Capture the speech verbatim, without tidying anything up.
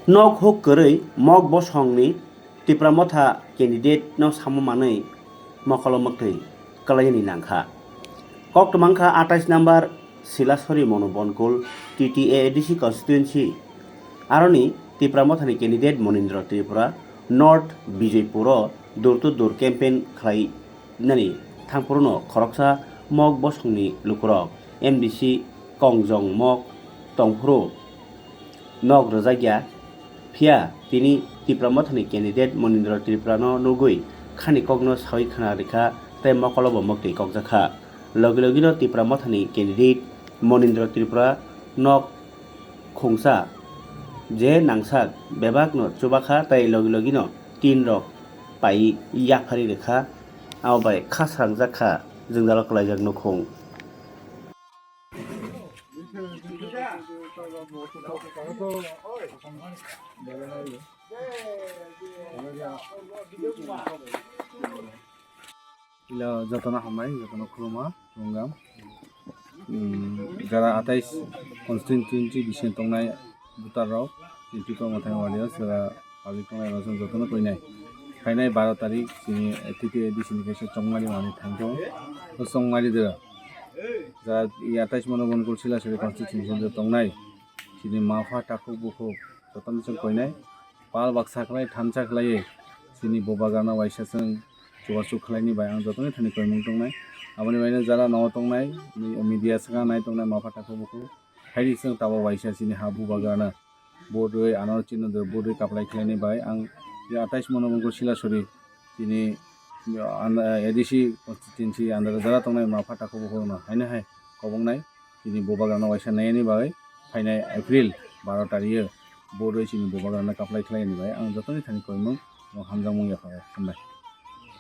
Nok huk kwrwi Mok bosongni Tipra Motha candidate no samo manwi mokolo mwktwi kwlaiyani nangkha. Kok twmangkha atais number Silasori Mono Bonkul T T A A D C constituency. Aroni Tipra Mothani candidate Monindra Tripura North Bijoypuro door to door campaign khlai nani thangphuru no khoroksa Mok bosongni lukurok M D C Kongjong Mok tongphuru nok rwjakya, phiya tini Tipra Mothani candidate Monindra Tripura no nugwi khani kokno sawi khna rikha tei mokolo bo mwktwi kokjakha. Logi logi no Tipra Mothani candidate Monindra Tripura nok khungsa je nangsak bebak no chubakha tei logi logi no tin rok pai yaphari rikha. Abo bai kha srangjak kha jwngjalo kwlaijak nukhung. Ila jotono hambai, jotono khuluma, khulumgam. Hmm, jara atais constituency bising tongnai voter rok, Tipra Motha ni wadi o, sera public tongnai rok jotono koinai. Phainai baro tarik chini T T A D C ni kaisa chongmari mani thangkhe o chongmari de. Jara i atais Mono Bonkul Silasori constituency tongnai chini mapha takhuk bukhuk jotono chwng koinai. Pal baksa khlai thansa khlai chini bubagrano waisa chwng chubachu khlaini bai ang jotoni thani koimung tongnai. Aboni baino jara nogo tongnai, mi-, media swkang nai tongnai mapha takhuk bukhuk. Haini chwng tabok waisa chini ha bubagrana vote rwi ano chini de vote rwi kaplai khlaini bai ang atais Mono Bonkul Silasori chini, an-, A D C constituency under jara tongnai mapha takhuk bukhukno haino hai kobongnai chini bubagrano waisa naiyani bagwi phainai April baro tario vote rwi chini bubagrano kaplai khlaini bai ang jotoni thani koimung hamjakmung yapha o. Hambai.